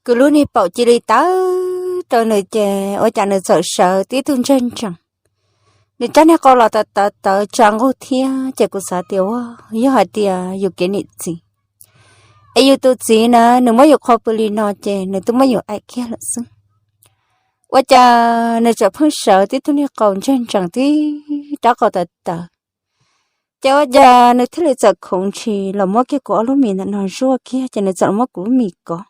kuv lub niag paum cia li tawv rau nws ces ua cas nws txawm sawv tib tug ntseg ntsees. Nws rab niag qau los tawv tawv tawv tsa nqug thiab ces kuv xav tias ua yog hais tias yus kev niam txiv es yus tus txiv na nws muab yus qhua pw li no ces nws twb muab yus aim kiag lawm xwb. Ua cas nws txawm pheej sawv tib tug niag qau ntseg ntsees tib rab qau tawv tawv. Ces ua cas nws thiaj li txawm khoov ntshis los muab kiag kuv ob lub mis ntawm no zuaj kiag ces nws txawm los muab kuv lub mis kov.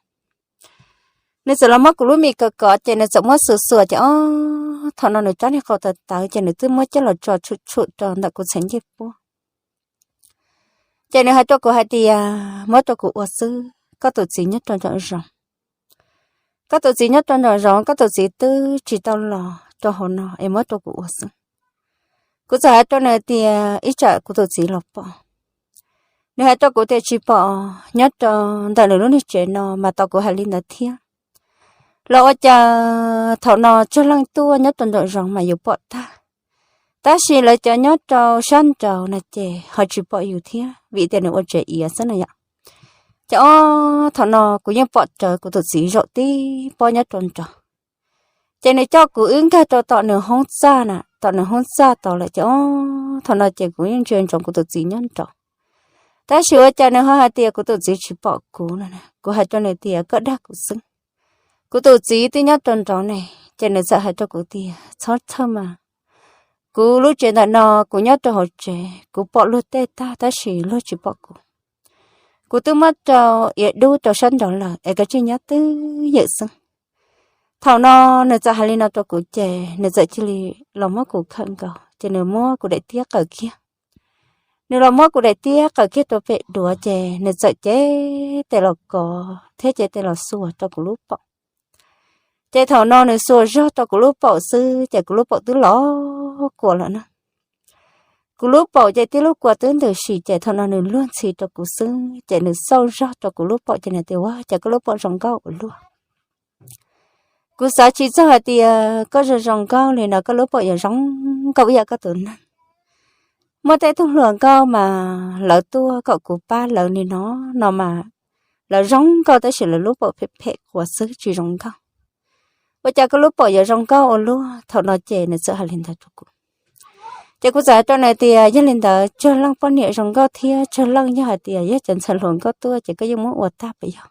Nws txawm los muab kuv lub mis kov kov ces nws txawm muab xuas xuas ces ob thaum no nws rab niag qau tawv tawv ces nws twb muab coj los tso tshum tshum rau ntawm kuv txhais ncej puab. Ces nws hais rau kuv hais tias muab rau kuv ua xwb, koj tus txiv nyob rau nraum zoov. Koj tus txiv nyob rau nraum zoov, koj tus txiv twb tsis tau los rau hauv no es muab rau kuv ua xwb. Kuv txawm hais rau nws tias ib tsam kuv tus txiv los pom. Nws hais rau kuv tias tsis pom, nyob rau ntawm nws lub niag tsev no mas tau kuv hais li ntawd thiab. Los ua cas thaum no tsuag leej tuaj nyob rau nraum zoov mas yus pom tag, tab sis lawv cov nyob rau sab nraud no ces ho tsis pom yus thiab vim tias nws ua tsev iav xwb na yom. Ces ob thaum no kuv yeej pom rawv kuv tus txiv zaum tib pob nyob rau nraud. Ces nws coj kuv wb nkag rau tom nws hoob txaj na, tom nws hoob txaj tod lawm ces ob thaum no ces kuv yeej ntsia ntsoov kuv tus txiv nyob nraud. Tab sis ua cas nws ho hais tias kuv tus txiv tsis pom kuv no, kuv hais rau nws tias koj dag kuv xwb, kuv tus txiv twb nyob rau nraud ne. Ces nws txawm hais rau kuv tias txhob txhawj mas, kuv lub tsev ntawm no kuv nyob rau hauv tsev kuv pom luag tej tag tab sis luag tsis pom kuv. Kuv twb muab rau iav dub rau sab nraud lawm es koj tsij nyob twj ywm xwb. Thaum no nws txawm hais li no rau kuv ces nws txawm cia li los muab kuv khawm nkaus ces nws muab kuv daim tiab qaws kiag. Nws los muab kuv daim tiab qaws kiag rau pem duav ces nws txawm cev tes los kov thiab cev tes los xuas rau kuv lub paum. Ces thaum no nws xuas zog rau kuv lub paum xwb ces kuv lub paum twb los kua lawm na. Kuv lub paum ces tib lub kua twb ntws si ces thaum no nws luag ntxhi rau kuv xwb ces nws xauj zog rau kuv lub paum ces nws tias ua cas koj lub paum zoo nkauj ua luaj. Kuv xav tsis txog hais tias koj zoo zoo nkauj li no koj lub paum yuav zoo nkauj ib yam koj tus neeg. Muaj tej tug hluas nkauj mas lawv tuaj kom kuv pab lawv li no no mas lawv zoo nkauj tab sis lawv lub paum phem phem quas xwb tsis zoo nkauj. Ua cas koj lub paum yuav zoo nkauj ua luaj? Thaum no ces nws txawm hais li ntawd rau kuv. Ces kuv txawm hais rau nws tias yog li ntawd tsuag leej poj niam zoo nkauj thiab tsuag leej yog hais tias yog cov ntxhais hluas nkauj tuaj ces koj yeej muab ua tag puas yog?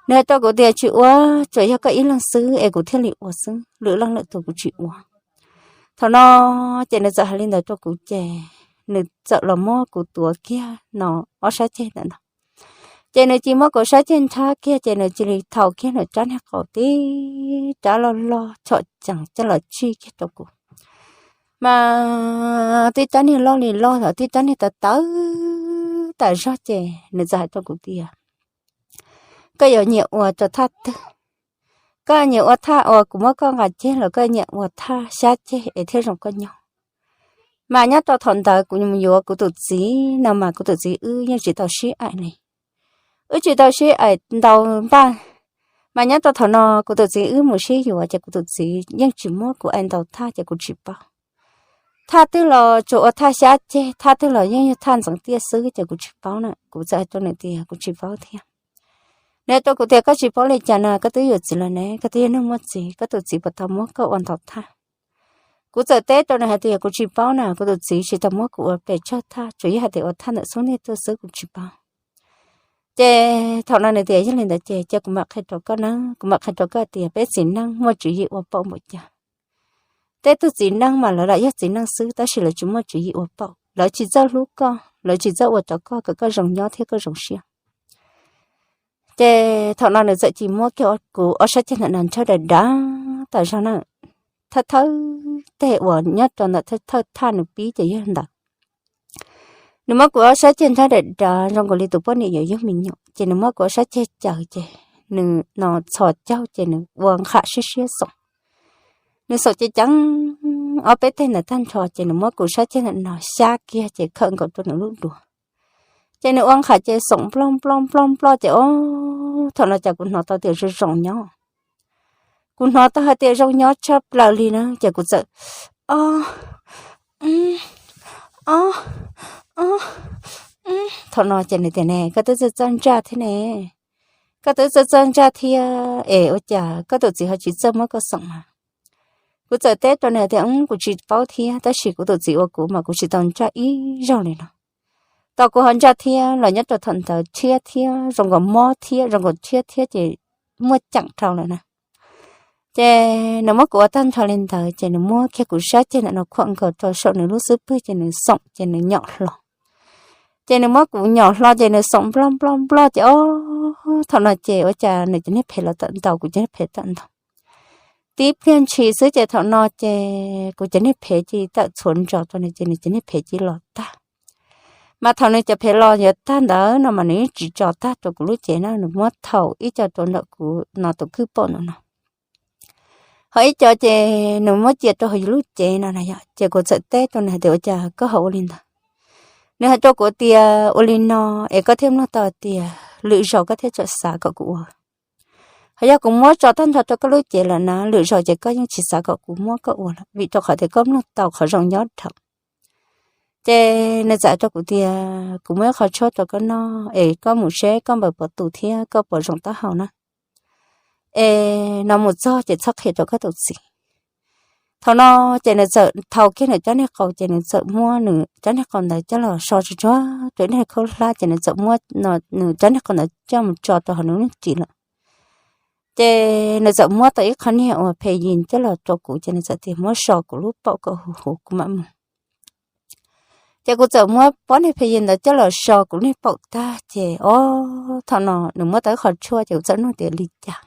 Nws hais rau kuv tias tsis ua, tsuas yog koj ib leeg xwb es kuv thiaj li ua xwb, lwm leej lwm tus kuv tsis ua. Thaum no ces nws txawm hais li ntawd rau kuv ces nws txawm los muab kuv tuav kiag no ob sab ceg ntawm no. Ces nws cia muab kuv sab ceg nrhab kiag ces nws cia li thau kiag nws rab niag qau tib rab loj loj chom cees coj los tsij kiag rau kuv. Mas tib rab niag loj li loj, tib rab niag tawv tawv tas zog ces nws txawm hais rau kuv tias koj yuav nyiam ua rau thaj twg? Koj nyiam ua thaj uas kuv muab koj nqa ceg los koj nyiam ua thaj xyab ceg es thiaj zoo koj nyob? Mas nyob rau thaum ntawd kuv mus yuav kuv tus txiv no mas kuv tus txiv wb yeej tsis tau sib aim li. Wb tsis tau sib aim ntau npaj, mas nyob rau thaum no kuv tus txiv wb mus sib yuav ces kuv tus txiv yeej tsis muab kuv aim ntau thaj ces kuv tsis paub. Thaj twg los tsuas ua thaj xyab ceg, thaj twg los yeej yog thaj ntxeev tiaj xwb ces kuv tsis paub na. Kuv txawm hais rau nws tias kuv tsis paub thiab. Nws hais rau kuv tias koj tsis paub li cas na, koj twb yuav txiv lawm ne, koj twb yog neeg muaj txiv, koj tus txiv puas tau muab koj ua ntau thaj? Kuv txawm teb rau nws hais tias kuv tsis paub na, kuv tus txiv tsis tau muab kuv ua pes tsawg thaj, tsuas yog hais tias ua thaj ntawm xub ntiag tuaj xwb kuv tsis paub. Ces thaum no nws tias yog li ntawd ces cia kuv mam qhia rau koj na, kuv mam qhia rau koj tias peb txiv neej muaj tswv yim ua paum npaum cas. Tej tug txiv neej mas lawv lam yog txiv neej xwb tab sis lawv tsis muaj tswv yim ua paum, lawv tsis txawj hlub koj, lawv tsis txawj ua rau koj kom koj zoo nyob thiab koj zoo siab. Ces thaum no nws txawm cia muab kiag kuv ob sab ceg ntawm no nrhawb dav dav tas zog na, thawj thawj teg uas nyob rau ntawm thawj thawj thaj nws pib ces yog ntawd. Nws muab kuv ob sab ceg nrhawb dav dav zoo nkaus li tus poj niam yuav yug me nyuam ces nws muab kuv ob sab ceg caws ces nws no txhos caug ces nws ua nqham siab siab xoom. Nws xoom ceev ceev ob peb teg ntawd tag nrho ces nws muab kuv sab ceg ntawm no xyab kiag ces khawm nkaus rau nws lub duav. Ces nws ua nqham ces xoom nploj nploj nploj nploj ces ob thaum no cas kuv hnov tau tias zoo zoo nyob. Kuv hnov tau hais tias zoo nyob tshaj plaws li na ces kuv txawm ob ob ob. Thaum no ces nws tias ne koj twb txawj txawj ntsaj thiab ne, koj twb txawj txawj ntsaj thiab es ua cas koj tus txiv ho tsis txawj muab koj xoom mas? Kuv txawm teb rau nws tias, kuv tsis paub thiab, tab sis kuv tus txiv ua kuv mas kuv tsis tau ntsaj ib zaug li no. Tau kuv ho ntsaj thiab los nyob rau thaum ntawd tshiab thiab zoo nkaus mob thiab zoo nkaus tshiab thiab ces muaj ceem rau lawm na. Ces nws muab kuv ua tag nrho li ntawd ces nws muab kiag kuv sab ceg ntawm no khuam nkaus rau saum nws lub xub pwg ces nws xoom ces nws nyom hlo. Ces nws muab kuv nyom hlo ces nws xoom nploj nploj nploj ces ob thaum no ces ua cas nws cov niag phem los tawm ntau, kuv cov niag phem tawm ntau. Tib pliag ntshis xwb ces thaum no ces kuv cov niag phem cia li tawm txhua ntsos rau nws ces nws cov niag phem cia li los tag. Mas thaum nws cov phem los yuav tag ntawd no mas nws yeej tsis tso tag rau kuv lub cev na, nws muab thaum ib co rau ntawm kuv no tus kwj paum no no, ho ib co ces nws muab cia rau hauv yus lub cev no na yom. Ces kuv txawm teb rau nws hais tias, ua cas koj ho ua li ntawd? Nws hais rau kuv tias, ua li no es koj thiaj mloog tau tias lwm zaus koj thiaj tseem xav kom kuv ua. Ho yog kuv muab tso tag nrho rau koj lub cev lawm na, lwm zaus ces koj yeej tsis xav kom kuv muab koj ua lawm, vim rau qhov tias koj mloog tau qhov zoo nyob dhau. Ces nws txawm hais rau kuv tias, kuv muaj ib qho tshuaj rau koj noj es koj mus seb koj npaws puas tu thiab koj puas zoo taub hau na. Es no mus txog ces txhob qhia rau koj tus txiv. Thaum no ces nws txawm thau kiag nws rab niag qau ces nws txawm muab nws rab niag qau ntawd coj los so tsuag tsuag rau ib niag khaub hlab ces nws txawm muab nws rab niag qau ntawd coj mus tso rau hauv nws lub ris lawm. Ces nws txawm muab tau ib qho niag uas phe yis coj los rau kuv ces nws txawm tias, muab so kuv lub paum kom huv huv kuv mam mus. Ces kuv txawm muab pob niag phe yis ntawd coj los so kuv niag paum tag ces ob thaum no nws muab tau ib qho tshuaj ces kuv txawm nug tias, li cas?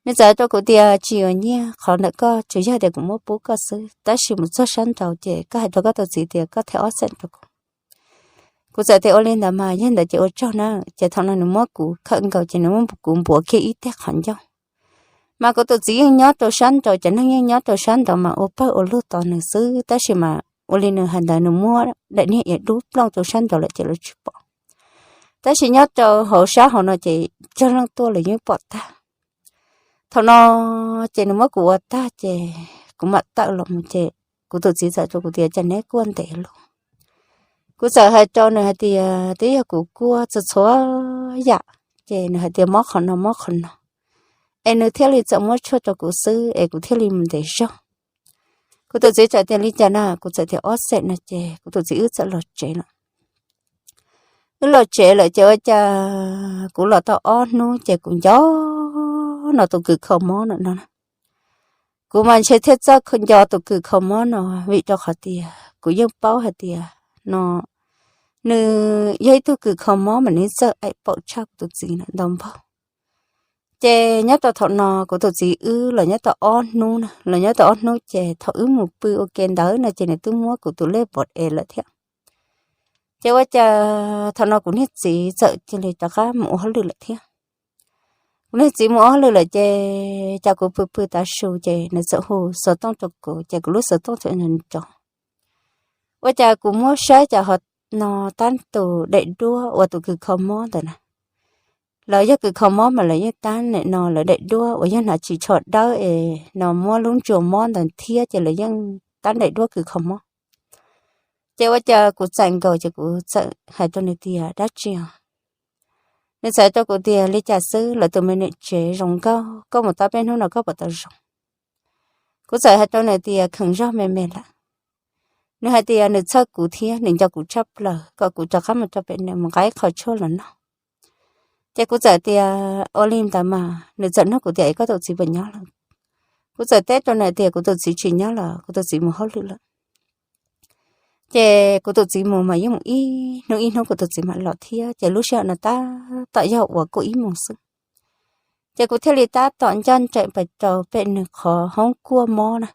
Nws txawm hais rau kuv tias, tsis yuav nyiaj, qhov ntawm koj tsuas yog tias kuv muab pub koj xwb, tab sis mus txog sab nraud ces koj hais rau koj tus txiv tias koj them ob xees rau kuv. Kuv txawm tias, ua li ntawd mas yog ntawd ces ua tsaug na. Ces thaum no nws muab kuv khawm nkaus ces nws muab kuv npuav kiag ib teg qhov ncauj. Mas kuv tus txiv yeej nyob rau sab nraud, cov neeg yeej nyob rau sab nraud mas ua pawg ua lug tos nws xwb, tab sis mas ua li nws hais ntawd nws muab daim niag iav dub plooj rau sab nraud lawm ces lawv tsis pom. Tab sis nyob rau hauv sab hauv no ces cog leej tuaj lawv yeej pom tag. Thaum no ces nws muab kuv ua tag ces kuv mam tawm los mus ces kuv tus txiv txawm rau kuv tias, cas neb kuaj ntev luaj? Kuv txawm hais rau nws hais tias, twb yog kuv kuaj txhua txhua yam. Ces nws hais tias mob qhov no mob qhov no, es nws thiaj li txawm muab tshuaj rau kuv xwb es kuv thiaj li mus ntev zog. Kuv tus txiv txawm tias, li cas na? Kuv txawm tias, ob xees no. Ces kuv tus txiv wb txawm los tsev lawm. Wb los tsev lawm ces ua cas kuv los tau ob hnub ces kuv nco no tus kws kho mob no no. Kuv mas ntshe thiaj txawj nco tus kws kho mob no, vim rau qhov tias kuv yeej paub hais tias no nws yog ib tug kws kho mob mas nws txawj aim paum tshaj kuv tus txiv na ntau npaug. Ces nyob rau thaum no kuv tus txiv wb los nyob tau ob hnub na, los nyob tau ob hnub ces thaum wb mus pw ua ke ntawd no ces nws twb muab kuv tus lej pom es lawm thiab. Ces ua cas thaum no kuv niag txiv txawm cia li rov qab mus ua hauj lwm lawm thiab. Kuv niag txiv mus ua hauj lwm lawm ces cas kuv pw pw tav su ces nws txawm hu xov tooj rau kuv ces kuv lub xov tooj txawm nrov. Ua cas kuv muab saib cas ho no tab tus daim duab uas tus kws kho mob ntawd na. Lawv yog kws kho mob mas lawv yeej tab nim no lawv daim duab uas yog hnav ris tsho dawb es no muab lub ntsuas mob ntawd thiab ces lawv yeej tab daim duab kws kho mob. Ces ua cas kuv txais nkaus ces kuv txawm hais rau nws tias, dab tsi os? Nws txawm hais rau kuv tias, li cas xwb lawv tus me niam tsev zoo nkauj, koj mus tab peb hnub no koj puas tau zoo? Kuv txawm hais rau nws tias, kheev zog me me lawm. Nws hais tias nws txhawj kuv thiab nws nco kuv tshaj plaws kom kuv rov qab mus rau pem nws mus nqa ib qho tshuaj los noj. Ces kuv txawm tias, ua li ntawd mas. Nws txawm nug kuv tias, es koj tus txiv puas nyob lawm? Kuv txawm teb rau nws tias kuv tus txiv tsis nyob lawm, kuv tus txiv mus hauj lwm lawm. Ces kuv tus txiv mus mas yeej mus ib hnub ib hnub kuv tus txiv mam los thiab, ces lub sij hawm no tab tom yog uas kuj ib moos xwb. Ces kuv thiaj li tab tom ncaj nraim pais rau pem nws qhov hoob kuaj mob na.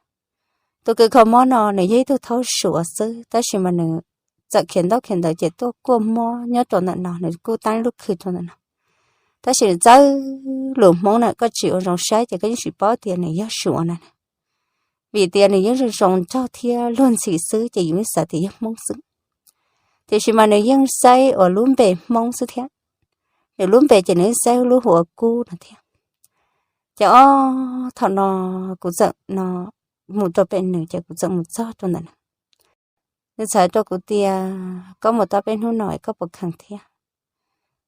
Tus kws kho mob no nws yog ib tug thaub suav xwb, tab sis mas nws txawm khiav ntaub khiav ntawv ces tuaj kuaj mob nyob rau ntawm no, nws kuj tab lub khw rau ntawm no. Tab sis nws txawj lus Hmoob na, koj tsis ua zoo saib ces koj yeej tsis paub tias nws yog suav na. Vim tias nws yeej zoo zoo nraug thiab luag ntxhi xwb ces yus yeej xav tias yog Hmoob xwb. Tiam sis mas nws yeej saib uas lub npe Hmoob xwb thiab. Nws lub npe ces nws yeej saib lub hu ua Kub no thiab. Ces ob thaum no kuv txawm no mus rau pem nws ces kuv txawm mus txog rau ntawm nws. Nws txawm hais rau kuv tias, koj mus tab peb hnub no es koj puas kheev thiab?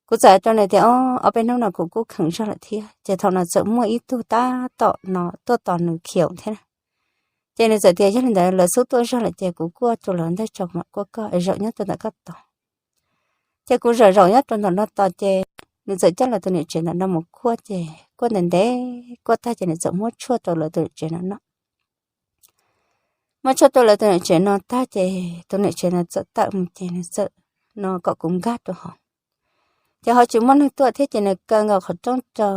Kuv txawm rau nws tias, o, ob peb hnub no kuv kuj kheev zog lawm thiab. Ces thaum no txawm muaj ib tug tab tom no tuaj tos nws khiav thiab na. Ces nws txawm tias, yog li ntawd lawv xub tuaj zog lawm ces kuv kuaj rau lawv ntej tso kuv mam kuaj koj es zaum nyob rau ntawm koj tos. Ces kuv zaum zaum nyob rau ntawm no tos ces nws txawm coj lawv tus niam tsev ntawm no mus kuaj ces kuaj ntev ntev kuaj tag ces nws txawm muab tshuaj rau lawv tus niam tsev no noj. Muab tshuaj rau lawv tus niam tsev no tag ces tus niam tsev no txawm tawm mus ces nws txawm no kom kuv nkag rau hauv. Ces ho tsis muaj neeg tuaj thiab ces nws kaw nkaus qhov rooj rau.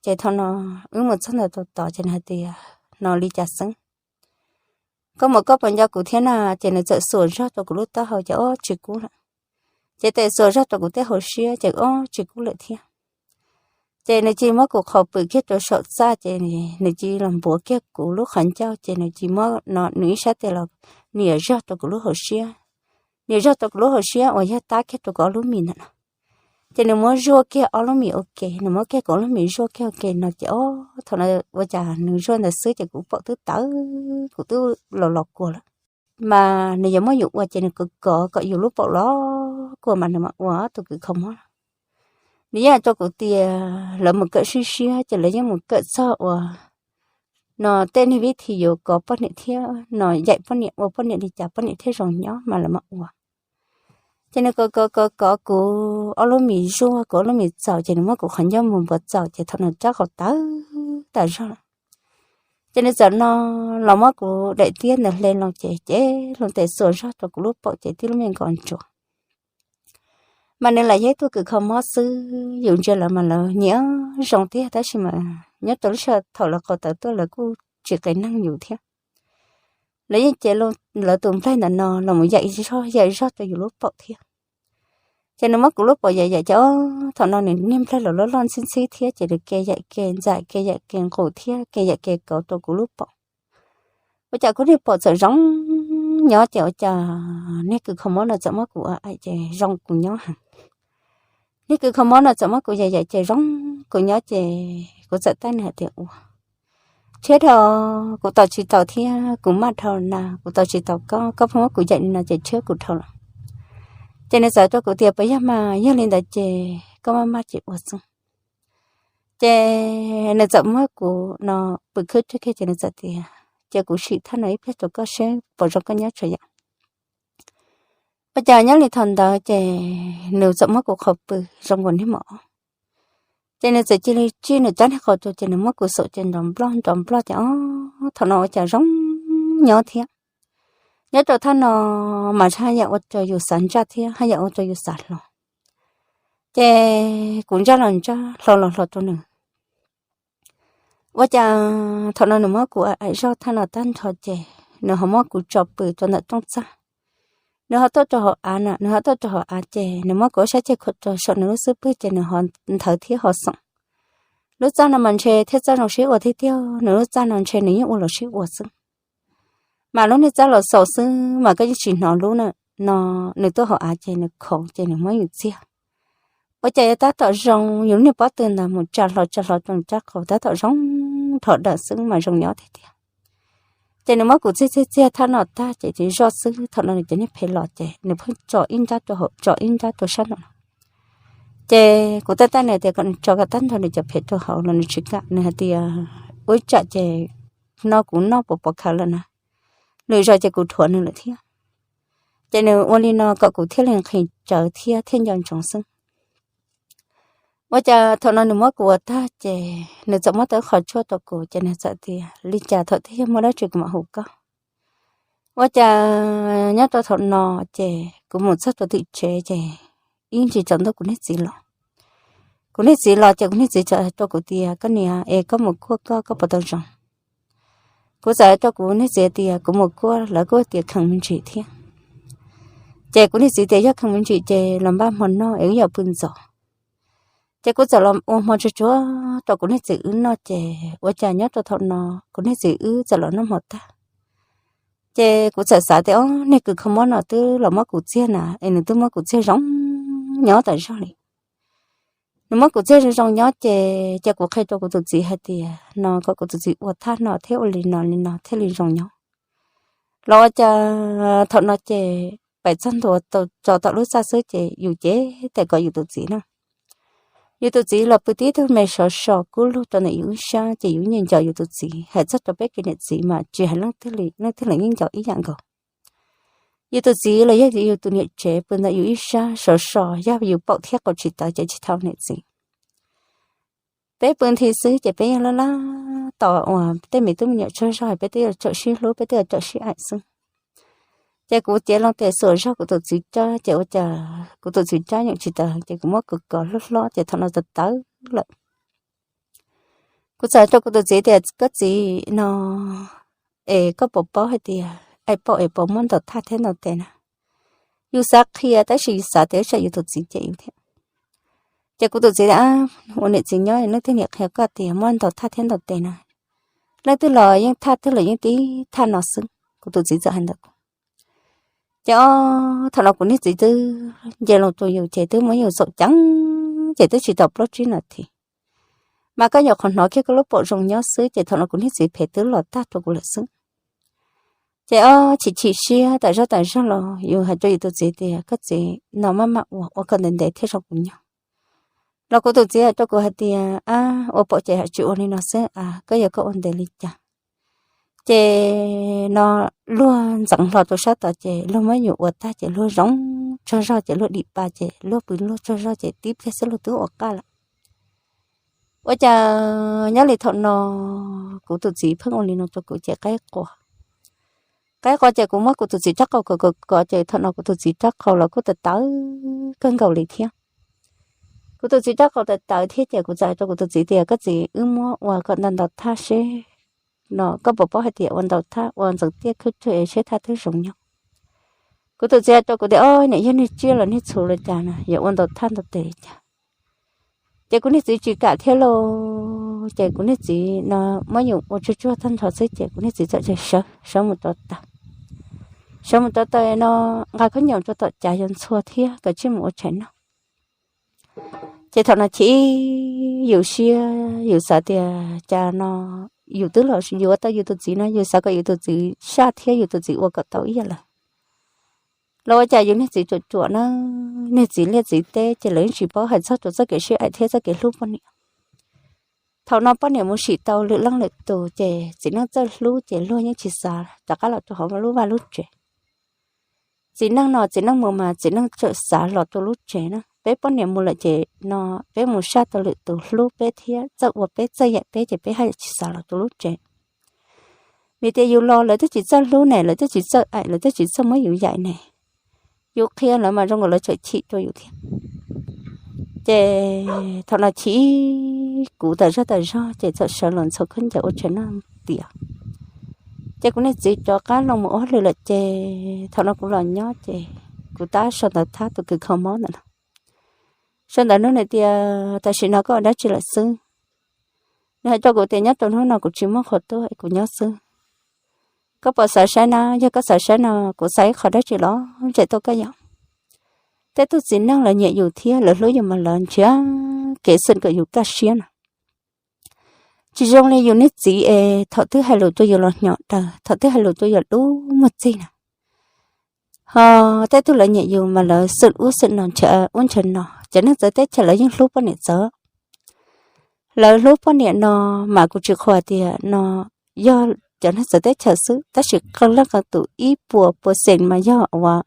Ces thaum no wb mus txog ntawm tus tod ces nws hais tias, no li cas xwb, koj muam koj puas nco kuv thiab na? Ces nws txawm xuas zog rau kuv lub taub hau ces ob tsis kub lawm. Ces tes xuas zog rau kuv tej hauv siab ces ob tsis kub lawm thiab. Ces nws cia li muab kuv qhov pw kiag rau saum txaj ces nws cia li los npuav kiag kuv lub qhov ncauj ces nws cia li muab no nws ib sab tes los nias zog rau kuv lub hauv siab, nias zog rau kuv lub hauv siab uas yog tab kiag rau kuv ob lub mis ntawm no. Ces nws muab zuaj kiag ob lub mis ua ke, nws muab kiag kuv ob lub mis zuaj kiag ua ke no ces ob thaum no ua cas nws zuaj ntawd xwb ces kuv paum twb tawv, kuv twb los los kua lawm. Mas nws yuav muab yus ua ces nws kov kov kom yus lub paum los kua mas nws mam ua ob tug kws kho mob no. Nws yeej hais rau kuv tias lawv mus kawm sib siab ces lawv yeej mus kawm txog uas no tej niag vib thi yuav kov poj niam thiab no yaim poj niam ua poj niam li cas poj niam thiaj zoo nyob mas lawv mam ua. Ces nws kov kov kov kov kuv ob lub mis zuaj, kuv ob lub mis txaus ces nws muab kuv qhov ncauj mus npuav txaus ces thaum no rab qau tawv tas zog lawm. Ces nws txawm no los muab kuv daim tiab ntawd hle loo ces ces loo tes xuas zog rau kuv lub paum ces tib lub me nkaus ntsuav. Mas nws lam yog ib tug kws kho mob xwb, yus ntsia lawv mas lawv nyiam zoo tiag tab sis mas nyob rau lub sij hawm thaum lawv qau tawv tuaj lawv kuj tsis qes neeg yus thiab. Lawv yeej cev lawv tus nplaig ntawm no los mus yaim zog yaim zog rau yus lub paum thiab. Ces nws muab kuv lub paum yaim yaim ces ob thaum no nws niag nplaig los loj loj ntxhib ntxhib thiab ces nws ke yaim ke ntxaim ke yaim ke nqus thiab ke yaim ke kauv rau kuv lub paum. Ua cas kuv niag paum txawm zoo nyob ces ua cas niag kws kho mob no txawm muab kuv ua aim ces zoo kuv nyob heev. Niag kws kho mob no txawm muab kuv yaim yaim ces zoo kuv nyob ces kuv txawm taij nws hais tias ua rhiab dhau, kuv tos tsis tau thiab kuv maj dhau na, kuv tos tsis tau koj, koj pheej muab kuv yaim li no ces rhiab kuv dhau lawm. Ces nws txawm rau kuv tias puas yog mas, yog li ntawd ces koj maj maj ces ua xwb. Ces nws txawm muab kuv no pw khwb rag kiag ces nws txawm tias ces kuv sim thaj no ib pliag rau koj seb puas zoo koj nyob tso yam. Ua cas nyob li thaum ntawd ces nws txawm muab kuv qhov pw zoo nkaus niag mom ob. Ces nws txawm cia li tsij nws rab niag qau rau ces nws muab kuv xaum ces nrov nploj nrov nploj ces ob thaum no ua cas zoo nyob thiab. Nyob rau thaj no mas haj yam ua rau yus xav ntsaj thiab haj yam ua rau yus xav hlo. Ces kuv ntsaj los ntsaj hlo los hlo rau nws. Ua cas thaum no nws muab kuv aim zoj thaj no tag nrho ces nws ho muab kuv tso pw rau ntawm rooj txaj. Nws ho tuaj rau hauv av na, nws ho tuaj rau hauv av ces nws muab kuv ob sab ceg khuam rau saum nws lub xub pwg ces nws ho nthawv thiab ho xoom. Lub txaj no mas ntshe thiaj txaj zoo sib ua tiag tiag, nws lub txaj no ntshe nws yeej ua los sib ua xwb. Mas lub niag txaj los xaus xwb mas koj yeej tsis hnov lub no, nws tuaj hauv av ces nws khoov ces nws muab yus txiag. Ua cas yuav tab tom zoo, yus lub niag pob tw ntawd mus tsa hlo tsa hlo rau nws rab qau tab tom zoo dhos dawm xwb mas zoo nyob tiag tiag. Ces nws muab kuv txiag txiag txiag thaj no tag ces tiv zoj xwb, thaum no nws cov niag phem los ces nws pheej tso ib nrab rau hauv tso ib nrab rau sab no. Ces kuv taij taij nws tias kom nws tso kom tag nrho nws cov phem rau hauv los nws tsis kam, nws hais tias ua ib tsam ces no kuv noj puas pov khaws lawm na, lwm zaus ces kuv rhuav nws lawm thiab. Ces nws ua li no kom kuv thiaj li nqhis tsawv thiab thiaj nco ntsoov xwb. Ua cas thaum no nws muab kuv ua tag ces nws txawm muab tau qhov tshuaj rau kuv ces nws txawm tias li cas thaum twg yog muaj dab tsi kuv mam hu koj. Ua cas nyob rau thaum no ces kuv mus txog rau tim tsev ces ib ntsis tsaus ntuj kuv niag txiv los. Kuv niag txiv los ces kuv niag txiv txawm hais rau kuv tias koj niam es koj mus kuaj koj, koj puas tau zoo? Kuv txawm hais rau kuv niag txiv tias kuv mus kuaj, lawv kuj tias kheev me ntsis thiab. Ces kuv niag txiv tias yog kheev me ntsis ces los npaj hmo noj es wb yuav pw ntxov. Ces kuv txawm los ua hmo tsuag tsuag rau kuv niag txiv wb noj ces ua cas nyob rau thaum no kuv niag txiv wb txawm los noj hmo tag. Ces kuv txawm xav tias o, niag kws kho mob no twb los muab kuv txiag na es nws twb muab kuv txiag zoo nyob tas zog li. Nws muab kuv txiag zoo zoo nyob ces cia kuv qhia rau kuv tus txiv hais tias no kom kuv tus txiv ua thaj no thiab ua li no li no thiaj li zoo nyob. Los ua cas thaum no ces pais txog ntua tso tom lub txaj xwb ces yus cev tes kom yus tus txiv na. Yus tus txiv los pw tib tug me sov so kub lug rau ntawm yus ib sab, ces yus yeej nco yus tus txiv. Hais txog rau peb kev niam txiv mas tsis hais leej twg li, leej twg los yeej nco ib yam nkaus. Yus tus txiv los yog yus tus niam tsev pw ntawm yus ib sab sov so, yog yus paum thiab qau tsis tawv ces tsis tau niam txiv. Peb pw nthi xwb ces peb yeej laj laj tos uas tej me tub me nyuam tsaug zog, peb twb yuav tsawm sib hlub, peb twb yuav tsawm sib aim xwb. Ces kuv cev loo tes xuas zog kuv tus txiv rab, ces ua cas kuv tus txiv rab yeej tsis tawv, ces kuv muab kuv kov hlob hlob, ces thaum no tawv tawv lawm. Kuv txawm rau kuv tus txiv tias, koj txiv no, es koj puas paub hais tias aim paum es puas muab ntaus thaj thiab ntaus tes na? Yus xav qhia tab sis yus xav tias tsam yus tus txiv cem yus thiab. Ces kuv tus txiv tias, ua niam txiv nyob leej twg niam qhia koj tias muab ntaus thaj thiab ntaus tes na? Leej twg los yeej thaj twg los yeej tib thaj no xwb, kuv tus txiv txawm hais ntawd. Ces o, thaum no kuv niag txiv twb nce loo rau yus ces twb muab yus txaum ceev, ces twb tsis tau plaub tsib nas this. Mas koj nyuam qhuav hnov kiag koj lub paum zoo nyob xwb, ces thaum no kuv niag txiv phem twb los tag rau kuv lawm xwb. Ces o, chim chim siab tas zog tas zog los yus hais rau yus tus txiv tias, koj txiv, no maj mam ua, ua kom ntev ntev thiaj zoo kuv nyob. Los kuv tus txiv hais rau kuv hais tias, ab, ua paum ces hais tsis ua li no xwb a, koj yog koj ua ntev li cas? Ces no luag ntxeev hlo rau sab tod ces luag muab yus ua tag ces luag zoo tsaug zog ces luag dim pa ces luag pw luag tsaug zog ces tib pliag xwb luag twb ua qaj lawm. Ua cas nyob li thaum no kuv tus txiv pheej ua li no rau kuv ces qaib qua. Qaib qua ces kuv muab kuv tus txiv rab qau kov kov kov ces thaum no kuv tus txiv rab qau los kuj tawv tawv kawg nkaus li thiab. Kuv tus txiv rab qau tawv tawv thiab ces kuv txawm hais rau kuv tus txiv tias, koj txiv, wb muab ua kom ntau ntau thaj seb no koj puas paub hais tias ua ntau thaj ua ntxeev tiaj khwb rwg es seb thaj twg zoo nyob. Kuv tus txiv hais rau kuv tias, o, niam yog niag tsiaj los niag txhu los cas na, yuav ua ntau thaj ntau tes li cas? Ces kuv niag txiv tsis kam thiab lauj. Ces kuv niag txiv no muab yus ua tsuag tsuag tag nrho xwb ces kuv niag txiv txawm tias, sawv, sawv mus rau taws, sawv mus rau taws no, nqa khaub ncaws rau tom cav yuav ntxhua thiab kav tsij mus ua tshais noj. Ces thaum no chim yus siab, yus xav tias cas no yus twb los, yus ua tau yus tus txiv no yus xav kom yus tus txiv saj thiab yus tus txiv ua kom tau ib yam lawm. Los ua cas yus niag txiv ruam ruam na, niag txiv liaj txiv teb ces lawv yeej tsis paub hais txog rau txoj kev sib aim thiab txoj kev hlub poj niam. Thaum no poj niam mus sim tau lwm leej lwm tus ces txiv neej txawj hlub ces luag yeej tsis xav rov qab los rau hauv lub vaj lub tsev. Txiv neej no txiv neej mus mas txiv neej txawj xav los rau lub tsev na. Peb poj niam mus lawm ces no peb mus saj tau lwm tus hlub peb thiab txawj ua peb txawj yaim peb ces peb haj yam tsis xav los rau lub tsev. Vim tias yus los lawv twb tsis txawj hlub ne, lawv twb tsis txawj aim, lawv twb tsis txawj muab yus yaim ne. Yus qhia lawv mas zoo nkaus lawv tseem chim rau yus thiab. Ces thaum no chim kuv tas zog tas zog ces txawm sawv los ntxhua khaub ncaws ua tshais noj tiav. Ces kuv niag txiv rov qab los mus ua hauj lwm lawm ces thaum no kuv los nyob ces kuv tab sau ntawv thab tus kws kho mob ntawm no. Sau ntawv nug nws tias tam sim no koj ua dab tsi lawm xwb? Nws hais rau kuv tias nyob rau hnub no kuv tsis muaj qhua tuaj es kuv nyob xwb. Koj puas xav saib na? Yog koj xav saib no kuv xa ib qho dab tsi los ntshe tuaj koj yom. Tej tug txiv neej lawv nyiam yus thiab lawv hlub yus mas lawv nrhiav kev xwm kom yus kaj siab no. Tsis zoo li yus niag txiv es thaum twg hais lus rau yus los hnyo daws, thaum twg hais lus rau yus dub muag txig na. Ho tej tug lawv nyiam yus mas lawv xwm ub xwm no nrhiav ub nrhiav no. Cov neeg txawv teb chaws lawv yeej hlub poj niam txawv. Lawv hlub poj niam no mas kuv tsis qhuas tias no yog cov neeg txawv teb chaws xwb, tab sis qee leej qee tus ib puas pua xees mas yog uas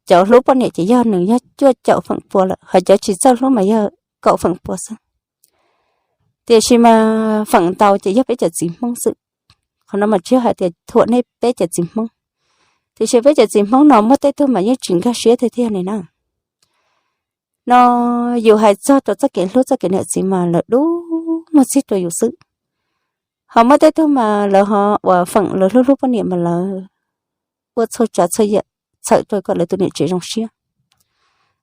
cov hlub poj niam ces yog nws yog cuaj caum feem pua lawm, ho cov tsis txawj hlub mas yog kaum feem pua xwb. Tiam sis mas feem ntau ces yog peb cov txiv Hmoob xwb. Qhov no mas tsis yog hais tias thuam nej peb cov txiv Hmoob, tiam sis peb cov txiv Hmoob no muaj tej tug mas yeej tsis nkag siab tiag tiag li na. No yus hais txog rau txoj kev hlub txoj kev niam txiv mas lawv dub muag txig rau yus xwb. Ho muaj tej tug mas lawv ho uas feem lawv hlub hlub poj niam mas lawv ua txhua tsav txhua yam txhawm rau kom lawv tus niam tsev zoo siab,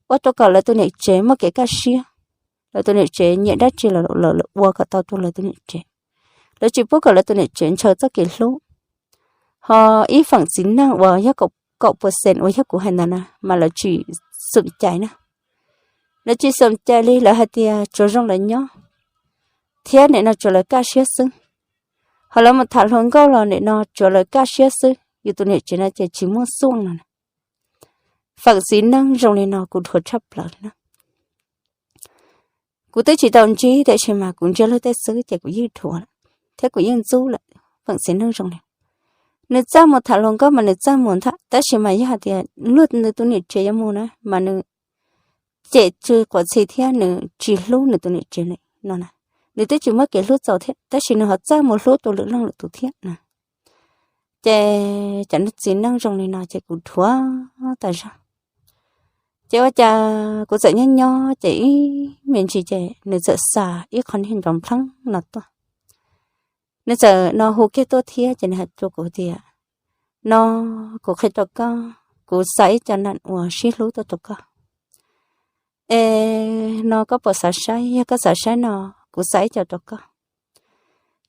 ua rau kom lawv tus niam tsev muaj kev kaj siab, lawv tus niam tsev nyiam dab tsi los lawv ua kom tau rau lawv tus niam tsev. Lawv tsis pub kom lawv tus niam tsev ntshaw txoj kev hlub. Ho ib feem txiv neej uas yog kaum pua xees uas yog kuv hais ntawd na mas lawv tsis xom cai na. Lawv tsis xom cai li, lawv hais tias tsuav zoo lawv nyob thiab nim no tsuav lawv kaj siab xwb. Ho lawv mus tham hluas nkauj los nim no tsuav lawv kaj siab xwb, yus tus niam tsev no ces tsis muaj xuj no. Feem txiv neej zoo li no kuv dhuav tshaj plaws li na. Kuv twb tsis tau ntsib tiam sis mas kuv ntsia luag tej xwb ces kuv yeej dhuav lawm thiab kuv yeej ntxub lawm. Feem xis neej zoo li nws txawj mus tham hluas nkauj mas nws txawj mus ntag, tab sis mas yog hais tias luag nws tus niam tsev yuav mus na mas nws cem tsis quav txhis thiab nws tsis hlub nws tus niam tsev li no na. Nws twb tsis muab kev hlub txaus thiab tab sis nws ho txawj mus hlub tus lwm leej lwm tus thiab na. Ces cov txiv neej zoo li no ces kuv dhuav tas zog. Ces ua cas kuv txawm nyob nyob ces ib me ntsis ces nws txawm xa ib qho niag nrov npleeb no tuaj. Nws txawm no hu kiag tuaj thiab ces nws hais rau kuv tias, no, kuv qhia rau koj, kuv xa ib co nam uas sib hlub tuaj rau koj. Es no koj puas xav saib? Yog koj xav saib no kuv xa ib co rau koj.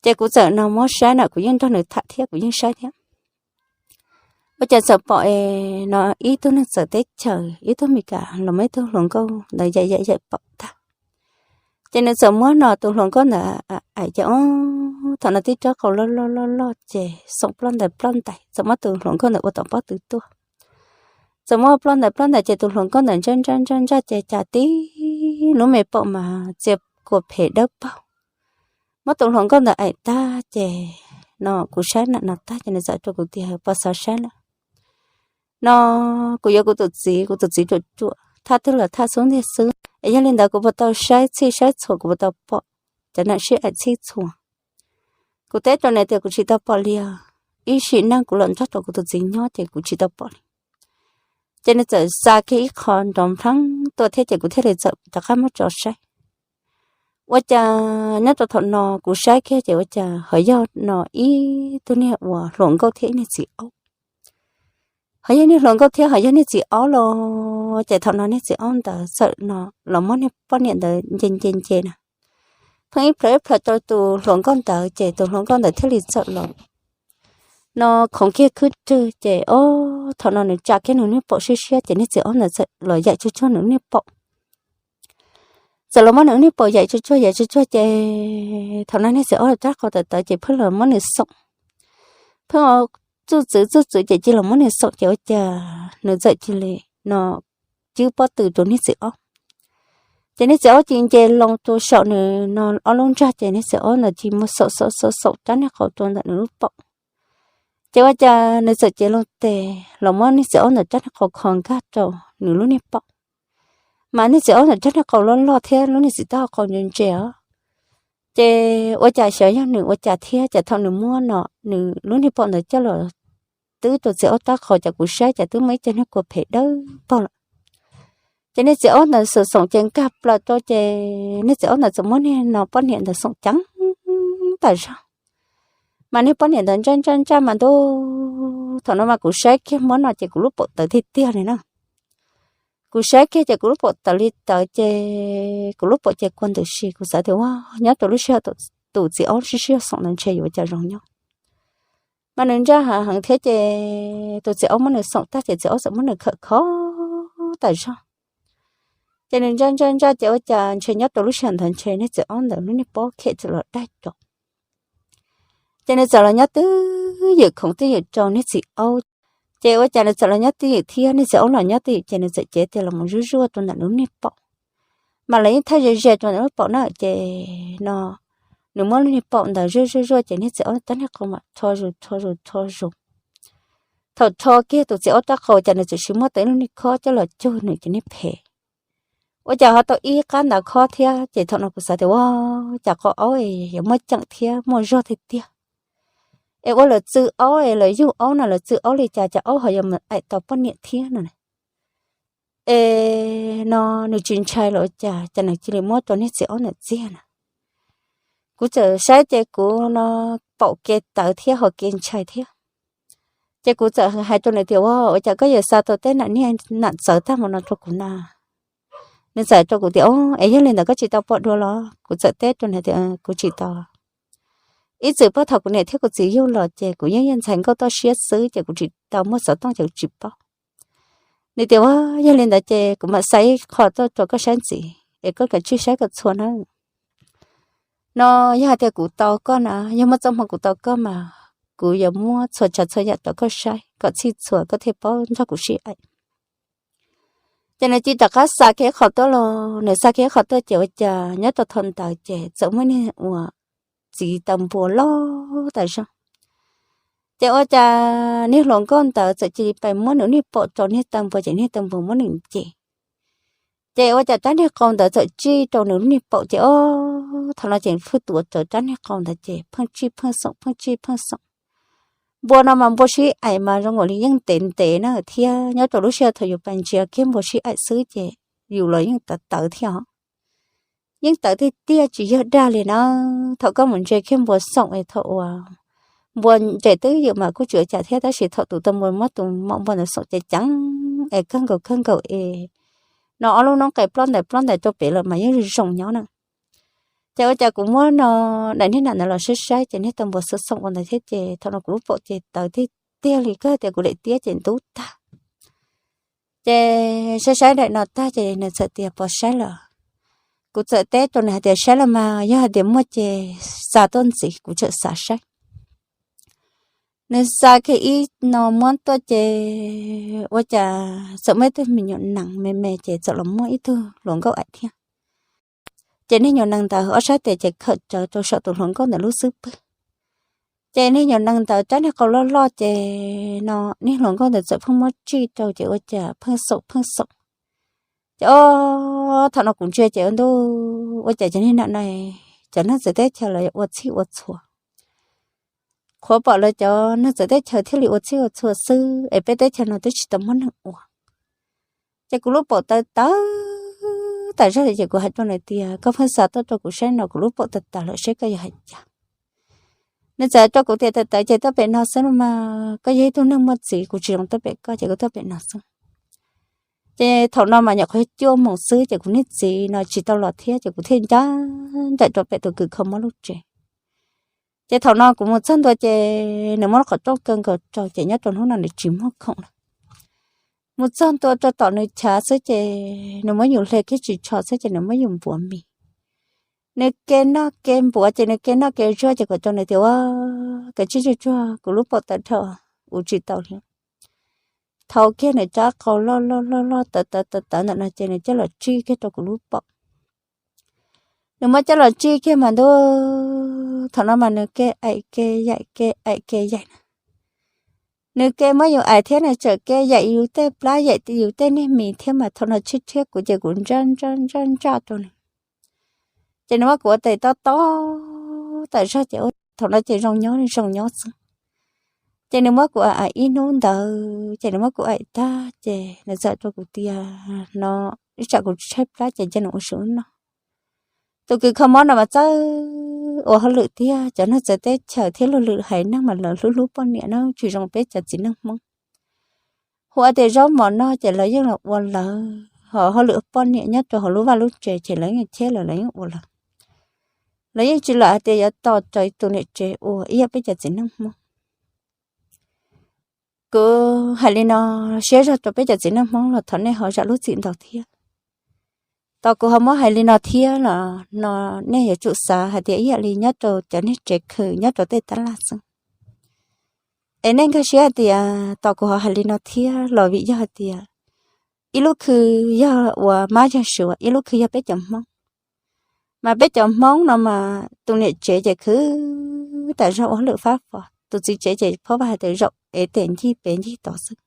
Ces kuv txawm no muab saib na, kuv yeej nrog nws tham thiab kuv yeej saib thiab. Ua cas txawm pom es no ib tug neeg txawv teb chaws, ib tug Meskas los muab ib tug hluas nkauj ntawd yaim yaim yaim pom tag. Ces nws txawm muab no tus hluas nkauj ntawd aim ces ob, thaum no tib rab qau loj loj loj loj ces xoom ploj ntais ploj ntais, txawm muab tus hluas nkauj ntawd ua tom pob tw tuaj. Txawm muab ploj ntais ploj ntais ces tus hluas nkauj ntawd ntsaj ntsaj ntsaj ntsaj ces cas tib lub me paum mas txia kua phem dawb paug. Muab tus hluas nkauj ntawd aim tag ces no kuv saib nam no tag ces nws txawm rau kuv tias puas xav saib lawm? No kuv yuav kuv tus txiv, kuv tus txiv ruam ruam, thaj twg los thaj xub ntiag xwb es yog li ntawd kuv puas tau saib txhij saib txhua, kuv puas tau pom cov nam sib aim txhij txhua? Kuv teb rau nws tias kuv tsis tau pom li os, ib sim neej kuv los nrog rau kuv tus txiv nyob ces kuv tsis tau pom li. Ces nws txawm xa kiag ib qho nrov npleeb tuaj thiab ces kuv thiaj li txawm rov qab muab tso saib. Ua cas nyob rau thaum no kuv saib kiag ces ua cas ho yog no ib tug niag uas hluas nkauj thiab ib niag txiv aub. Ho yog niag hluas nkauj thiab ho yog niag txiv aub los, ces thaum no niag txiv aub ntawd txawm no los muab niag poj niam ntawd nce nce nce na. Pheej ib plhaws ib plhaws rau tus hluas nkauj ntawd ces tus hluas nkauj ntawd thiaj li txawm los no khoov kiag khwb rwg ces ob, thaum no nws tsa kiag nws niag paum siab siab ces niag txiv aub ntawd txawm los yaim tsuag tsuag nws niag paum. Txawm los muab nws niag paum yaim tsuag tsuag yaim tsuag tsuag ces thaum no niag txiv aub rab qau tawv tawv ces pheej los muab nws xoom. Pheej txuj txwv txuj txwv ces cia los muab nws xoom ces ua cas nws txawm cia li no cwb pob tw rau niag txiv aub. Ces niag txiv aub cia nce loo rau saum nws no ob lub ntsag ces niag txiv aub ntawd cia li mus xaum xaum xaum xaum rab niag qau rau ntawm nws lub paum. Ces ua cas nws txawm cev loo tes los muab niag txiv aub ntawd rab niag qau kho nkag rau nws lub niag paum. Mas niag txiv aub ntawd rab niag qau loj loj thiab lub niag txiv taub hau qau ntse ntse os. Ces ua cas xyov yog nws ua cas thiab ces thaum nws muab no nws lub niag paum ntawd coj los twb rau txiv aub rab qau ces kuv saib ces twb muaj ib co niag kua phem dawb paug lawm. Ces niag txiv aub ntawd xoom xoom ces nkag plaws rau ces niag txiv aub ntawd txawm muab niag no poj niam ntawd xoom ceev tas zog. Mas niag poj niam ntawd ntsaj ntsaj ntsaj mas ntuj, thaum no mas kuv saib kiag muab no ces kuv lub paum tawv tiag tiag li na. Kuv saib kiag ces kuv lub paum tawv li tawv ces kuv lub paum ces kua ntws si, kuv xav tias ua nyob rau lub sij hawm tus txiv aub sib sib xoom ntawd ntshe yuav cas zoo nyob. Mas nws ntsaj heev heev thiab ces tus txiv aub muab nws xoom tag ces txiv aub txawm muab nws khawm kho tas zog. Ces nws ntsaj ntsaj ntsaj ces ua cas ntshe nyob rau lub sij hawm ntawd ntshe niag txiv aub ntawd lub niag pob khem txawm los daig rau. Ces nws txawm los nyob twj ywm khoov twj ywm rau niag txiv aub. Ces ua cas nws txawm los nyob twj ywm thiab niag txiv aub los nyob twj ywm ces nws txawm cev tes los mus zuaj zuaj rau ntawm lub niag paum. Mas lawv yeej thaij ze ze rau ntawm lub paum na ces no nws muab lub niag paum ntawd zuaj zuaj zuaj ces niag txiv aub rab niag qau mas rho zus rho zus rho zus. Thaum rho kiag tus txiv aub rab qau ces nws txawm siv muab tau ib lub niag khob coj los cug nws cov niag phem. Ua cas ho tau ib qab ntawd khob thiab ces thaum no kuv xav tias ua cas qau aub es yuav muaj ceem thiab muaj zog tiag tiag. Es ua lawv txw aub es lawv yug aub no lawv txw aub li cas ces aub ho yuav mus aim tau poj niam thiab no. Es no nws tsis ntshai los ua cas, cas nws cia li muab rau niag txiv aub ntawd txiag na. Kuv txawm saib ces kuv no paum kev tawv thiab ho kev ntshai thiab. Ces kuv txawm hais rau nws tias ua ua cas koj yuav xa tau tej nam niag nam txawv tag mus no rau kuv na. Nws txawm rau kuv tias o, es yog li ntawd koj tsis tau pom dua los? Kuv txawm teb rau nws tias kuv tsis tau. Ib txwm puag thaum kuv niam thiab kuv txiv yug los ces kuv yeej yog ntxhais nkauj toj siab xwb ces kuv tsis tau muaj xov tooj ces kuv tsis paub. Nws tias ua yog li ntawd ces kuv mam xa ib qho tuaj rau koj saib ntxiv es koj kav tsij saib kom txhua na. No yog hais tias kuv tau koj na, yog muaj txoj hmoo kuv tau koj mas kuv yuav muab txhua tsav txhua yam rau koj saib kom txhij txhua koj thiaj paub nrog kuv sib aim. Ces nws cia rov qab xa kiag qhov tuaj los, nws xa kiag qhov tuaj ces ua cas nyob rau thaum ntawd ces txawm muaj niag uas txiv taws npua loj tas zog. Ces ua cas niag hluas nkauj ntawd txawm cia li pais muab nws niag paum rau niag taws npua ces niag taws npua muab nws nce. Ces ua cas rab niag qau ntawd txawm tsij rau nws lub niag paum ces o, thaum no ces pheej tuav rawv rab niag qau ntawd ces pheej tsij pheej xoom pheej tsij pheej xoom. Npua no mas npua sib aim mas zoo nkaus li yeej ntev ntev na thiab nyob rau lub sij hawm thaum yus pais ntsia kiag npua sib aim xwb ces yus los yeej tawv tawv thiab os. Yeej tawv tiag tiag tsis yog dag li na. Thaum koj mus ntsia kiag npua xoom es thaum uas npua nres twb ywm mas kuj tsis ua cas thiab tab sis thaum tus taws npua muab tus maum npua ntawd xoom ces ceev es kawg nkaus kawg nkaus es no ob lub noob qes ploj ntais ploj ntais rau pem lawm mas yeej zoo nyob na. Ces ua cas kuv muab no daim niag nam ntawd los saib saib ces niag taws npua xoom xoom ua ntawd thiab ces thaum no kuv lub paum ces tawv tiag tiag li kawg tias kuv daim tiab ces ntub tag. Ces saib saib daim no tag ces nws txawm tias puas saib lawm. Kuv txawm teb rau nws hais tias saib los mas yog hais tias muaj ces xa tuaj ntxiv kuv txawm xav saib. Nws xa kiag ib no muab tuaj ces ua cas txawm muaj ib tug me nyuam nees me me ces txawm los muaj ib tug hluas nkauj aim thiab. Ces niag nyuam nees ntawd ob sab tes ces khawm rawv rau saum tus hluas nkauj ntawd lub xub pwg. Ces niag nyuam nees ntawd rab niag qau loj loj ces no niag hluas nkauj ntawd txawm pheej muab tsij rau ces ua cas pheej xoom pheej xoom. Ces o, thaum no kuv ntsia ces ua ntuj ua cas cov niag nam no cov neeg txawv teb chaws los ua txhij ua txhua. Qhuav pom lawv cov neeg txawv teb chaws thiaj li ua txhij ua txhua xwb es peb teb chaws no twb tsis tau muaj neeg ua. Ces kuv lub paum tawv tawv tas zog li ces kuv hais rau nws tias koj pheej xa tuaj rau kuv saib no kuv lub paum tawv tawv lawm seb koj yuav hais cas. Nws txawm hais rau kuv tias tawv tawv ces tuaj pem no xwb no mas koj yog ib tug neeg muaj txiv kuv tsis zoo tuaj pem koj ces koj tuaj pem no xwb. Ces thaum no mas nyuam qhuav cuaj moos xwb ces kuv niag txiv no tsis tau los thiab ces kuv thiaj ncaj nraim rau pem tus kws kho mob lub tsev. Ces thaum no kuv mus txog ntua ces nws muab qhov rooj kaw nkaus rau ces nyob rau hnub no nws tsis muag khoom lawm. Mus txog ntua rau tom nws chav xwb ces nws muab yus hle kiag ris tsho xwb ces nws muab yus npuav mis. Nws ke noj ke npuav ces nws ke noj ke zuag ces kuv rau nws tias ua, kav tsij tsuag tsuag kuv lub paum tawv dhau, ua tsis tau li. Thau kiag nws rab qau loj loj loj loj tawv tawv tawv tawv ntawm no ces nws coj los tsij kiag rau kuv lub paum. Nws muab coj los tsij kiag mas ntuj, thaum no mas nws ke aim ke yaim ke aim ke yaim na. Nws ke muab yus aim thiab nws tseem ke yaim yus tej plab yaim yus tej niag mis thiab mas thaum no tshiab tshiab kuv ces kuv ntsaj ntsaj ntsaj ntsaj rau nws. Ces nws muab kuv ua tes tob tob tas zog ces thaum no ces zoo nyob zoo nyob xwb. Ces nws muab kuv aim ib hnub ntawd ces nws muab kuv aim tag ces nws txawm rau kuv tias no, ib tsam kuv tshaib plab ces cia nws ua su noj. Tus kws kho mob no mas txawj ua hauj lwm tiag, cov neeg txawv teb chaws thiab luag lwm haiv neeg mas lawv hlub hlub poj niam na, tsis zoo peb cov txiv neej Hmoob. Hu ua tias zaub mov noj ces lawv yeej los ua lawv, ho hauj lwm poj niam nyob rau hauv lub vaj lub tsev ces lawv yeej cheb lawv, lawv yeej ua lawv. Lawv yeej tsis lam hais tias yuav tos raws tus niam tsev ua ib yam peb cov txiv neej Hmoob. Kuv hais li no, siab zog rau peb cov txiv neej Hmoob los thov nej ho zam lub txim ntau thiab. Tos kuv ho muab hais li no thiab los no nej yuav tsum xav hais tias ib yam li nyob rau cov niag tsev khw nyob rau tej tab laj xwb. Es nej nkag siab hais tias tos kuv ho hais li no thiab los vim yog hais tias ib lub khw yog uas mab yog suav, ib lub khw yog peb cov Hmoob. Mas peb cov Hmoob no mas tus niam tsev ces khwv tas zog ua hauj lwm fab fo, tus txiv tsev ces phob vaj hais tias zaum ev tes ncig pem ncig tod xwb.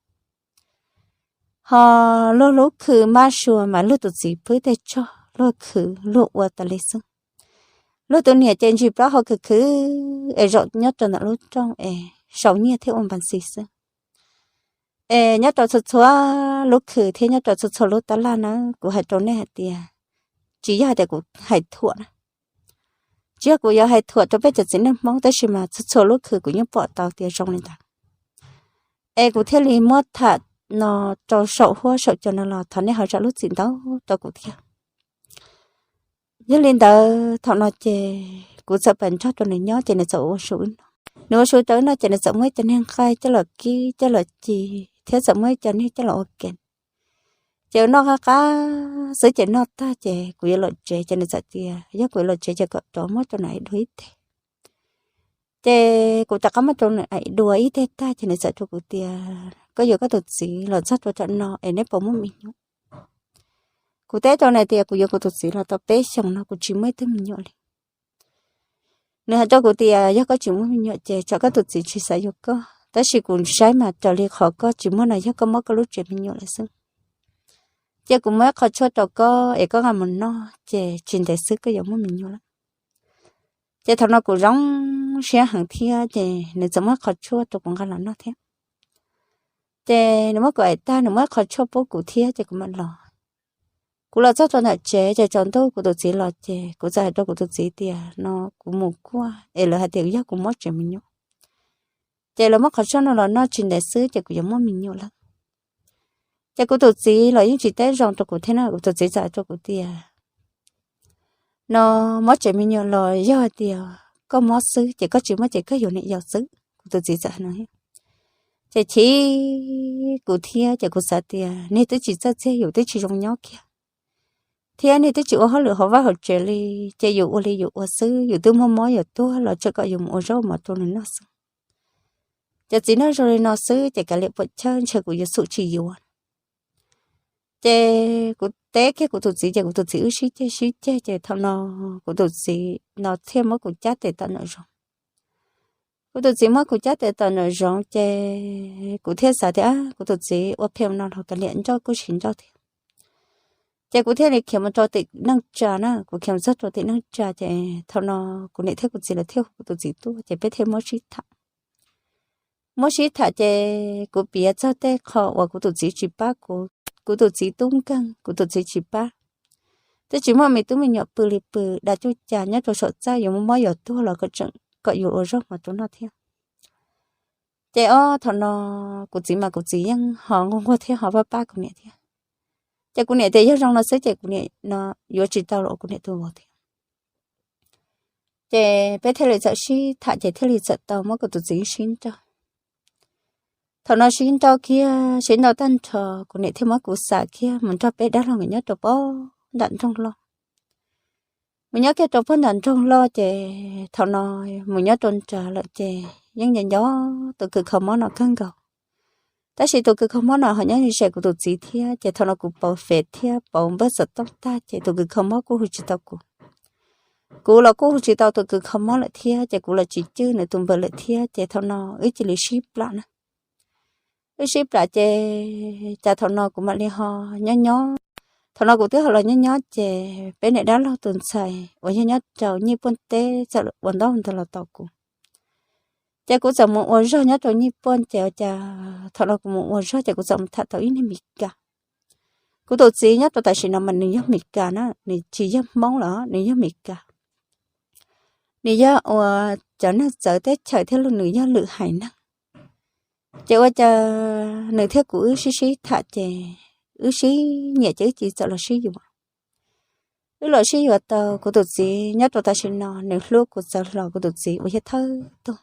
Ho luag lub khw mab suav mas luag tus txiv pwb tej tsog luag khwv luag ua tas li xwb. Luag tus niam ces ntsis plaub hau khwv khwv es zaum nyob rau ntawm lub rooj es sau nyiaj thiab ua npas xis xwb. Es nyob rau txhua txhua lub khw thiab nyob rau txhua txhua lub tab laj na, kuv hais rau nej hais tias tsis yog hais tias kuv hais thuam na, tsis yog kuv yuav hais thuam rau peb cov txiv neej Hmoob tab sis mas txhua txhua lub khw kuv yeej pom tau tias zoo li ntawd. Es kuv thiaj li muab tham no rau saum huab saum cua no los thov nej ho zam lub txim ntau rau kuv thiab. Yog li ntawd thaum no ces kuv txawm pab nrog rau nws nyob ces nws txawm ua su wb noj. Nws ua su rau wb noj ces nws txawm muab ib cov niag nqaij coj los kib coj los ci thiab txawm muab ib cov niag coj los ua ke. Ces wb noj qab qab xwb ces noj tag ces kuv yuav los tsev ces nws txawm tias yog kuv yuav los tsev ces kom rov muab rau nws aim dua ib teg. Ces kuv rov qab muab rau nws aim dua ib teg tag ces nws txawm rau kuv tias koj yuav koj tus txiv los txog rau tam no es neb puas muaj me nyuam? Kuv teb rau nws tias kuv yuav kuv tus txiv los tau peb xyoos no kuv tsis muaj ib tug me nyuam li. Nws hais rau kuv tias yog koj tsis muaj me nyuam ces tsam koj tus txiv tsis xav yuav koj, tab sis kuv saib mas raws li qhov koj tsis muaj no yog koj mob koj lub tsev me nyuam lawm xwb. Ces kuv muab ib qho tshuaj rau koj es koj nqa mus noj ces tsis ntev xwb koj yuav muaj me nyuam lawm. Ces thaum no kuv zoo siab heev thiab ces nws txawm muab qhov tshuaj rau kuv nqa los noj thiab. Ces nws muab kuv aim tag nws muab qhov tshuaj pub kuv thiab ces kuv mam los. Kuv los txog rau ntawm tsev ces tsaus ntuj kuv tus txiv los ces kuv txawm hais rau kuv tus txiv tias no kuv mus kuaj es lawv hais tias yog kuv mob tsev me nyuam. Ces lawv muab qhov tshuaj no los noj tsis ntev xwb ces kuv yuav muaj me nyuam lawm. Ces kuv tus txiv los yeej tsis teb zoo rau kuv thiab na, kuv tus txiv txawm hais rau kuv tias no mob tsev me nyuam los yog tias koj mob xwb ces koj tsis muaj ces koj yuav niam yau xwb, kuv tus txiv txawm hais no. Ces chim kuv thiab ces kuv xav tias nej twb tsis txawj txiag yus twb tsis zoo nyob kiag thiab nej twb tsis ua hauj lwm hauv vaj hauv tsev li, ces yus ua li yus ua xwb, yus twb muaj mob yuav tuag los tseem kom yus mus ua zaub mov rau nws noj xwb. Ces txiv noj zoo li no xwb ces kav liam puam chawj ntshe kuv yuav xum tsis yuav. Ces kuv teb kiag kuv tus txiv ces kuv tus txiv wb sib ceg sib ceg ces thaum no kuv tus txiv no thiaj muab kuv cab tes tom nram zoov. Kuv tus txiv muab kuv cab tes tom nram zoov ces kuv thiaj xav tias kuv tus txiv ua phem no los kav liam nrauj kuj sim nrauj thiab. Ces kuv thiaj li khiav mus rau tim neej tsa na, kuv khiav mus txog rau tim neej tsa ces thaum no kuv niam thiab kuv txiv lawv thiaj hu kuv tus txiv tuaj ces peb thiaj muab sib tham. Muab sib tham ces kuv piav txog tej qho uas kuv tus txiv tsis pab kuv, kuv tus txiv tub nkeeg kuv tus txiv tsis pab. Twb tsis muaj me tub me nyuam pw li pw, da cuj cas nyob rau saum txaj yuav muaj mob yuav tuag los kom yus ua zaub mov rau noj thiab. Ces ob thaum no kuv txiv mas kuv txiv yeej ho nquag nquag thiab ho pab pab kuv niam thiab. Ces kuv niam tias yog zoo no xwb ces kuv niam no yuav tsis tau los ua kuv niam tus vauv thiab. Ces peb thiaj li txawm sib tham ces thiaj li txawm tau muab kuv tus txiv sib nrauj. Thaum no sib nrauj kiag sib nrauj tag nrho kuv niam thiaj muab kuv xa kiag mus nrog peb dab laug nkawd nyob rau pem nram nroog loj. Mus nyob kiag rau pem nram nroog loj ces thaum no mus nyob rau nrad lawm ces yeej nco nco tus kws kho mob no kawg nkaus. Tab sis tus kws kho mob no ho nyob ze kuv tus txiv thiab ces thaum no kuv pauv fem thiab pauv npawb xov tooj tag ces tus kws kho mob kuj hu tsis tau kuv. Kuv los kuj hu tsis tau tus kws kho mob lawm thiab ces kuv los tsis cwj nws tus npawb lawm thiab ces thaum no wb cia li sib plam na. Wb sib plam ces cas thaum no kuv mam li ho nyob nyob. Thaum no kuv twb ho los nyob nyob ces peb niam dab laug tus ntxhais uas yog nyob rau Nyij Pooj teb txawm ua ntaub ntawv los tos kuv. Ces kuv txawm mus ua zog nyob rau Nyij Pooj ces ua cas thaum no kuv mus ua zog ces kuv txawm mus tham tau ib niag Mes Kas. Kuv tus txiv nyob rau tam sim no mas nws yog Mes Kas na, nws tsis yog Hmoob los nws yog Mes Kas. Nws yog uas cov neeg txawv teb chaws thiab los nws yog lwm haiv neeg. Ces ua cas nws thiab kuv wb sib sib tham ces wb sib nyiam ces wb cia li txawm los sib yuav. Wb los sib yuav tau kuv tus txiv nyob rau tam sim no nws hlub kuv txawv hlo kuv tus txiv uas yog thawj tug.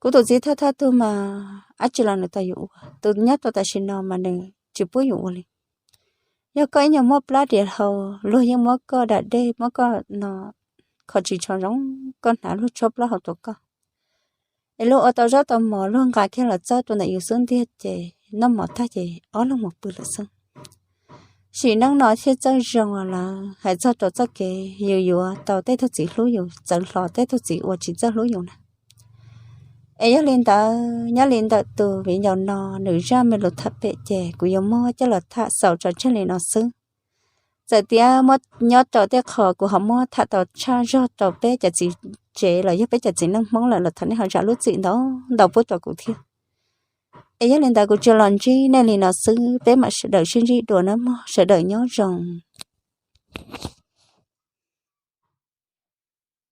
Kuv tus txiv thawj thawj tug mas dab tsi los nws tau yuav ua, tus nyob rau tam sim no mas nws tsis pub yus ua li. Yog koj ib nyuag muab plab diav hlau, luag yeej muab koj da dej muab koj no kho tsis tsho zoo, koj hnav luag tshuab plaub hau rau koj. Es luag ua tau zaub tau mov luag nqa kiag los txawb rau ntawm yus xub ntiag ces noj mov tag ces ob leeg mus pw lawm xwb. Sim neej no thiaj txawj zoo lawm, hais txog rau txoj kev yus yuav tau tej tug txiv hlub yus txawv hlo tej tug txiv uas tsis txawj hlub yus na. Es yog li ntawd nyob li ntawm tus viv ncaus no nws zaj me lus tham pem ces kuv yuav muab coj los tham xaus tso tseg li no xwb. Txawm tias muab nyob rau tej qho kuv ho muab tham tau tshaj zog rau peb cov txiv tsev los yog peb cov txiv neej Hmoob lawm los thov nej ho zam lub txim ntau ntau pub rau kuv thiab. Es yog li ntawd kuv tsuas los ntsib nej li no xwb, peb mam sawv daws sib ntsib dua nawb mog, sawv daws nyob zoo.